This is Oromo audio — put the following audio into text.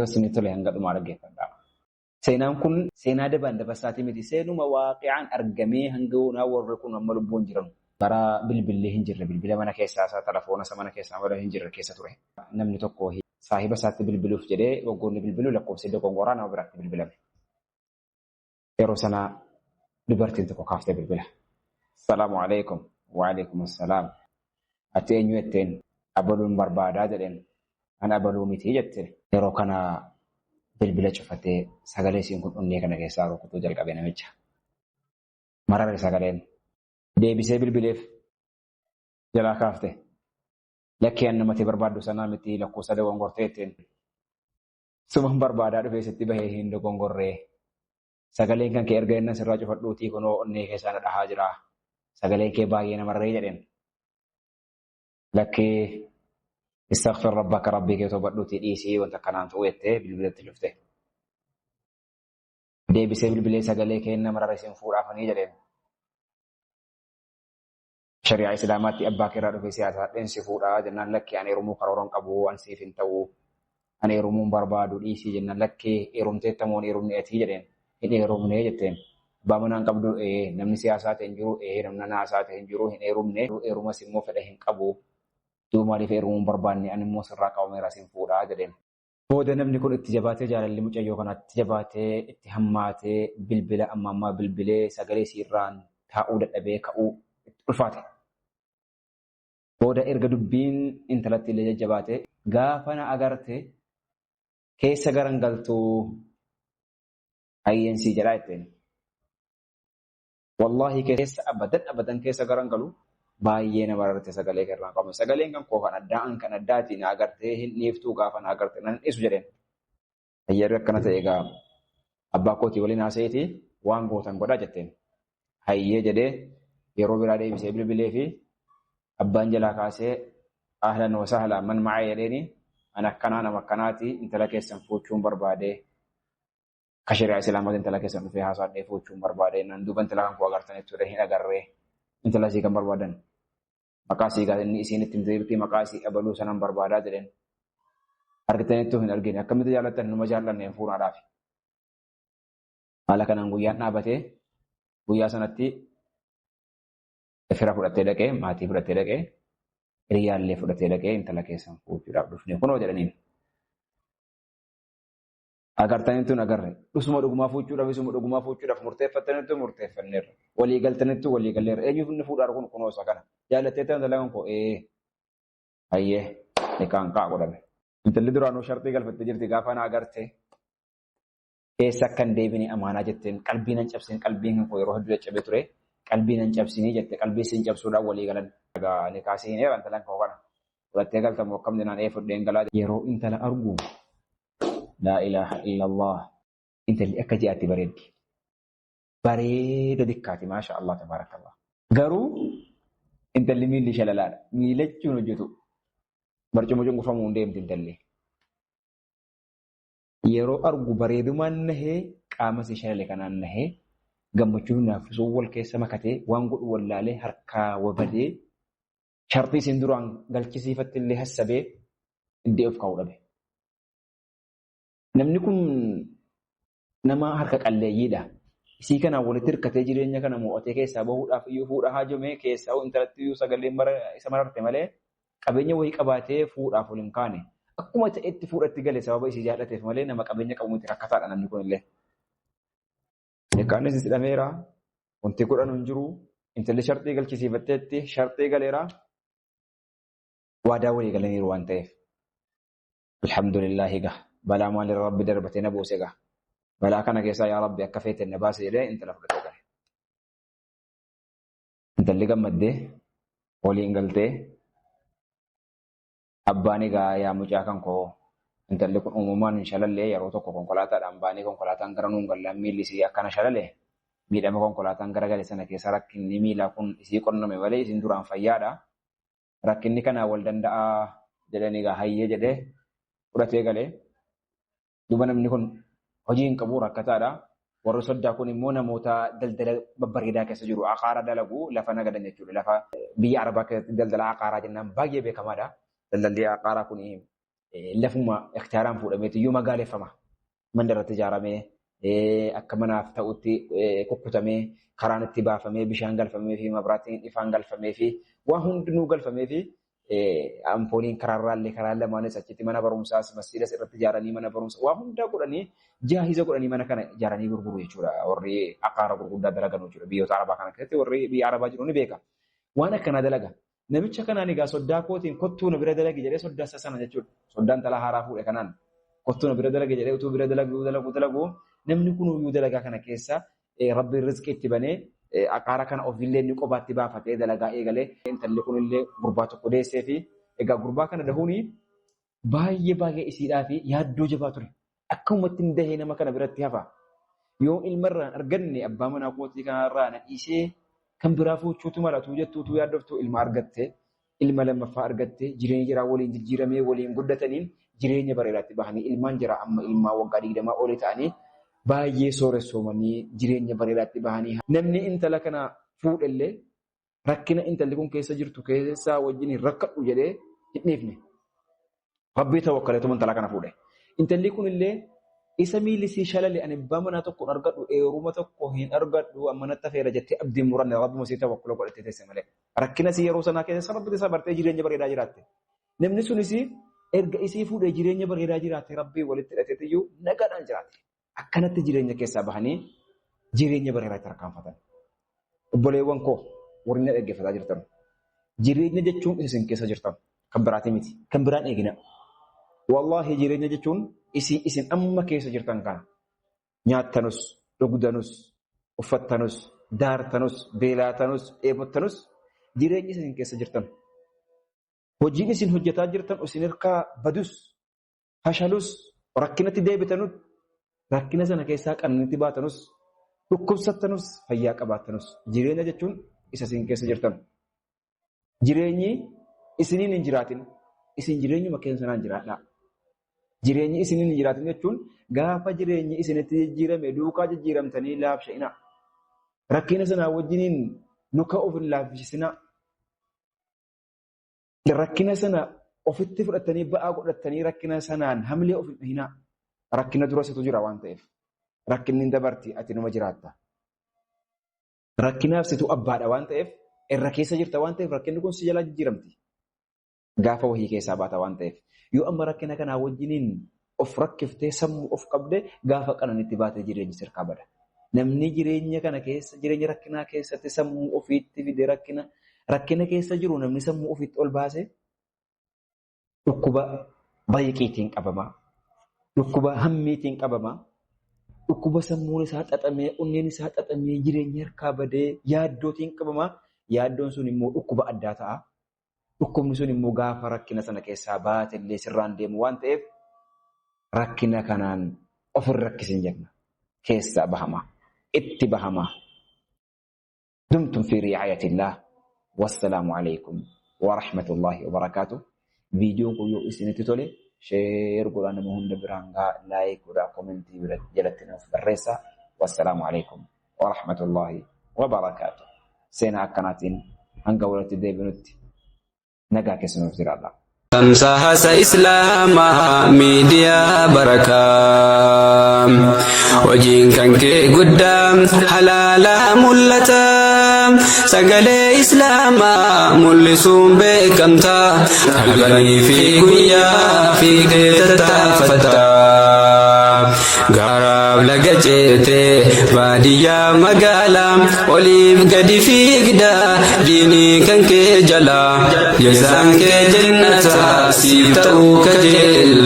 Yoo isinitti tole hanga dhumaa dhaggeeffadhaa. Seenaan kun seenaa dabaan dabarsaatii miti. Seenuma waaqi'aan argamee hanga yoonaa warri kun amma lubbuun jiran. Bara bilbilli hin jirre, bilbila mana keessaa isaa telefoona isa mana keessaa malee hin jirre keessa ture. Namni tokko saahiba isaatti bilbiluuf jedhee waggoonni bilbiluu lakkoofsi dogongoraa nama biraatti bilbilame. Yeroo sana dubartiin tokko kaaftee bilbila. Salaamu alaikum. Wa alaikum assalaam. Ati eenyu jetteen? Abaluun barbaadaa jedheen. An abaluu miti jette. Yeroo kana bilbila cufatee sagalee isiin kun onnee kana keessaa rukutuu jalqabe namicha. Marare sagaleen. Deebisee bilbileef jalaa kaafte. Lakkee an namatti barbaaddu sanaa miti, lakkoofsa dogongortee jetteen. Suman barbaadaa dhufee sitti bahee hin dogongorree. Sagaleen kan kee erga innan sirraa cufadhuutii kunoo onnee keessaa na dhahaa jira. Sagaleen kee baay'ee na mararee jedheen. Lakkee, istaghfir rabbaka, rabbii kee toobadhuutii dhiisii wanta akkanaan ta'u jettee bilbilatti dhufte. Deebisee bilbilee sagalee kee na marare sin fuudhaafanii jedheen. Shari'aa Islaamaatti abbaa keerraa dhufee siyaasaadheen si fuudhaa jennaan, lakkee ani heerumuu karoora hin qabu, an siif hin ta'u, ani heerumuu hin barbaadu, dhiisii jennaan, lakkee heerumteetta moo hin heerumne atii jedheen. Hin heerumne jetteen. Abbaa manaa hin qabdu? Ee. Namni siyaasaa ta'e hin jiru? Ee. Namni naasaa ta'e hin jiru? Hin heerumne, heerumas immoo fedha hin qabu. Duuba maaliif heerumuu hin barbaanne? Ani immoo sirraa qabameera, sin fuudhaa jedheen. Booda namni kun itti jabaatee, jaalalli mucayyoo kanaatti jabaatee, itti hammaatee, bilbila amma ammaa bilbilee sagalee isiirraan taa'uu dadhabee ka'uu itti ulfaate. Booda erga dubbiin intalatti illee jajjabaate, gaafa na agarte keessa garan galtuu hayyeen sii jedhaa jetteen. Wallaahi keessa abadan abadan keessa garan galu, baay'ee na mararte, sagalee keerraan qabame. Sagaleen kan koo kan addaa, an kan addaati, na agartee hin dhiiftuu, gaafa na agarte nan dhiisu jedheen. Hayyarri akkana ta'e egaa abbaa kootii waliin haasa'eeti waan gootan godhaa jetteen. Hayyee jedhee yeroo biraa deebisee bilbilee fi abbaan jalaa kaasee, ahlan wa sahlan, man ma'a jedheeni, an akkanaa nama akkanaati, intala keessan fuuchuun barbaade, akka shari'aa Islaamaatiin intala keessan dhufee haasaadhee fuuchuun barbaade nan. Duuba intala kan koo agartanii ture hin agarree, intala isii kan barbaadan maqaa isii inni isiin itti himteetti, maqaa isii abaluu sanan barbaadaa jedheen. Argitaniittuu? Hin argine. Akkamitti jaallattan? Numa jaallanneen fuudhaadhaaf. Haala kanaan guyyaan dhaabatee guyyaa sanatti fira fudhattee dhaqee, maatii fudhattee dhaqee, hiriyyaallee fudhatee dhaqee, intala keessan fuuchuudhaaf dhufne kunoo jedhaniin. Agartaniittu? Hin agarre. Dhusuma dhugumaa fuuchuudhaaf, isuma dhugumaa fuuchuudhaaf murteeffattaniittu? Murteeffanneerra. Walii galtaniittu? Walii galleerra. Eenyuuf inni fuudhaar kun? Kunoo isa kana. Jaallattee intala kan koo? Ee. Hayyee, nikaan kaa godhame. Intalli duraanuu sharxii galfattee jirti, gaafa na agarte keessa akka hin deebine amaanaa jetteen, qalbii nan cabsin, qalbiin kan koo yeroo hedduu caccabee ture, qalbii nan cabsinii jette, qalbii sin cabsuudhaan walii galan. Egaa nikaa seeneera, intalan koo kana. Fudhattee galtamoo akkam jennaan, ee fudheen galaa. Yeroo intala argu, laa ilaaha illallah, intalli akka ji'aatti bareeddi. Bareeda dikkaati, maasha Allah tabaarakallah. Garuu intalli miilli shalalaadha. Miilachuun hojjetu. Barcuma cunqurfamuu hin deemti intalli. Yeroo argu bareedumaan nahee, qaama isii shalale kanaan nahee, gammachuun naaffisuu wal keessa makatee, waan godhu wallaalee harkaa wabadee, sharxii isiin duraan galchisiifatti illee hassabee iddee of kaa'uu dhabe. Namni kun nama harka qalleeyyiidha. Isii kanaan walitti hirkatee jireenya kana mo'atee keessaa bahuudhaaf iyyuu fuudha haajomee, keessaa intalatti iyyuu sagaleen isa mararte malee qabeenya wayii qabaatee fuudhaaf ol hin kaane. Akkuma ta'etti fuudhatti gale sababa isii jaallateef malee nama qabeenya qabu miti, rakkataadha namni kun illee. Nikkaanis hidhameera. Wanti godhan hin jiru. Intalli sharxii galchisiifatteetti, sharxii galeera. Waadaa walii galaniiru waan ta'eef. Alhamdulillahi egaa balaa maalirra Rabbi darbatee na buuse egaa. Balaa kana keessaa yaa Rabbi akka feete na baase jedhee intala fudhatee gale. Intalli gammaddee waliin galtee, abbaan egaa yaa mucaa kan koo, intalli kun uumamaan hin shalallee, yeroo tokko konkolaataadhaan baanee konkolaataan gara nuun gallaan miilli isii akkana shalale, miidhama konkolaataan gara gale sana keessa rakkinni miilaa kun isii qonname malee isin duraan fayyaadha. Rakkinni kanaa wal danda'aa jedhanii, egaa hayyee jedhee fudhatee galee. Duuba namni kun hojii hin qabu, rakkataadha. Warri soddaa kun immoo namoota daldala babbareedaa keessa jiru. Aqaara dalagu, lafa nagadan jechuudha. Lafa biyya Arabaa keessatti daldala aqaaraa jennaan baay'ee beekamaadha. Daldalli aqaaraa kun lafuma hektaaraan fuudhameetu iyyuu magaaleffama. Manni irratti ijaaramee akka manaaf ta'utti kukkutamee karaan itti baafamee bishaan galfamee fi mabraatiin ifaan galfamee fi waan hundinuu galfamee fi ampooliin karaarraallee karaa lamaanis achitti mana barumsaas masjiidas irratti ijaaranii mana barumsa waa hundaa godhanii jaahiza godhanii mana kana ijaaranii gurguru jechuudha. Warri aqaara gurguddaa dalagan jechuudha. Biyyoota Arabaa kana keessatti warri biyya Arabaa jiru ni beeka. Waan akkanaa dalaga. Namicha kanaan egaa soddaa kootiin kottuu na bira dalagi jedhee soddaa isa sana jechuudha. Soddaan intala haaraa fuudhe kanaan kottuu na bira dalagi jedhee utuu bira dalaguu dalaguu dalaguu namni kun iyyuu dalagaa kana keessa rabbiin rizqii itti banee aqaara kana ofiillee inni qobaatti baafatee dalagaa eegalee intalli kunillee gurbaa tokko deessee fi egaa gurbaa kana dahuun baay'ee baay'ee isiidhaa fi yaaddoo jabaa ture. Akkamumatti hin dahee nama kana biratti hafa. Yoo ilma irraa hin arganne abbaa manaa kootii kanarraa na dhiisee kan biraa fuuchuutu mala utuu jettu utuu yaaddoftu ilma argatte ilma lammaffaa argatte jireenya jiraa waliin jijjiiramee waliin guddataniin jireenya bareedaatti bahanii ilmaan jira amma ilmaa waggaa 20 olii ta'anii baay'ee sooressoomanii jireenya bareedaatti bahanii namni intala kana fuudhellee rakkina intalli kun keessa jirtu keessaa wajjin hin rakkadhu jedhee hin dhiifne. Rabbii tawakkaleetuma intala kana fuudhe. Intalli kun illee isa miilli sii shalale ani abbaa manaa tokko hin argadhu eeruma tokko hin argadhu amma natti hafeera jettee abdiin muranne rabbuma sii tawakkula godhattee teesse malee. Rakkina sii yeroo sanaa keessa rabbi isaa bartee jireenya bareedaa jiraatte. Namni sunis erga isii fuudhee jireenya bareedaa jiraate rabbii walitti hidhateetiyyuu nagaadhaan jiraate. Akkanatti jireenya keessaa bahanii jireenya bareedaatti tarkaanfatan. Obboleewwan koo warri na dhaggeeffataa jirtan jireenya jechuun isa isin keessa jirtan kan biraatii miti kan biraan eegina. Wallaahi jireenya jechuun isii isin amma keessa jirtan kana nyaattanus dhugdanus uffattanus daartanus beelaatanus dheebottanus jireenyi isin keessa jirtan. Hojiin isin hojjetaa jirtan isin harkaa badus fashalus rakkinatti deebitanus rakkina sana keessaa qananitti baatanus dhukkubsattanus fayyaa qabaattanus jireenya jechuun isa isin keessa jirtan. Jireenyi isiniin hin jiraatin isin jireenyuma keessa sanaan jiraadhaa. Jireenyi isiniin hin jiraatin jechuun gaafa jireenyi isinitti jijjiirame duukaa jijjiiramtanii laafsha'inaa. Rakkina sanaa wajjiniin luka of hin laaffisisinaa. Rakkina sana ofitti fudhattanii ba'aa godhattanii rakkina sanaan hamilee of hin dhahinaa. Rakkina dura situ jira waan ta'eef. Rakkinni hin dabarti ati numa jiraatta. Rakkinaaf situ abbaadha waan ta'eef irra keessa jirta waan ta'eef rakkinni kun si jalaa jijjiiramti. Gaafa wahii keessaa baata waan ta'eef. Yoo amma rakkina kanaa wajjiniin of rakkiftee sammuu of qabde gaafa qananitti baatee jireenyi sirkaa bada. Namni jireenya kana keessa jireenya rakkinaa keessatti sammuu ofiitti fide rakkina rakkina keessa jiru namni sammuu ofiitti ol baase dhukkuba bayiqiitiin qabama. Dhukkuba hammiitiin qabama. Dhukkuba sammuun isaa xaxamee onneen isaa xaxamee jireenya harkaa badee yaaddootiin qabama. Yaaddoon sun immoo dhukkuba addaa ta'a. Dhukkubni sun immoo gaafa rakkina sana keessaa baatellee sirraan deemu waan ta'eef rakkina kanaan of hin rakkisin jenna. Keessaa bahama. Itti bahama. Dumtum fi ri'aayatillah. Wassalaamu alaikum wa rahmatullahi wa barakaatuh. Viidiyoon kun yoo isinitti tole sheer godhaa nama hunda biraan gahaa laayik godhaa komentii jalatti nuuf barreessaa. Wassalaamu alaikum wa rahmatullahi wa barakaatuh. Seenaa akkanaatiin hanga walitti deebinutti nagaa keessa nuuf jiraadhaa. Tamsaasa Islaamaa miidiyaa barakaa hojiin kan kee guddaa halaalaa mul'ata sagalee Islaamaa mul'isuun beekamta halkanii fi guyyaa fiigdee tattaafata gaaraaf laga ceetee baadiyyaa magaalaa oliif gadi fiigda diinii kan kee jala jazaan kee jannata siif ta'uu kajeela.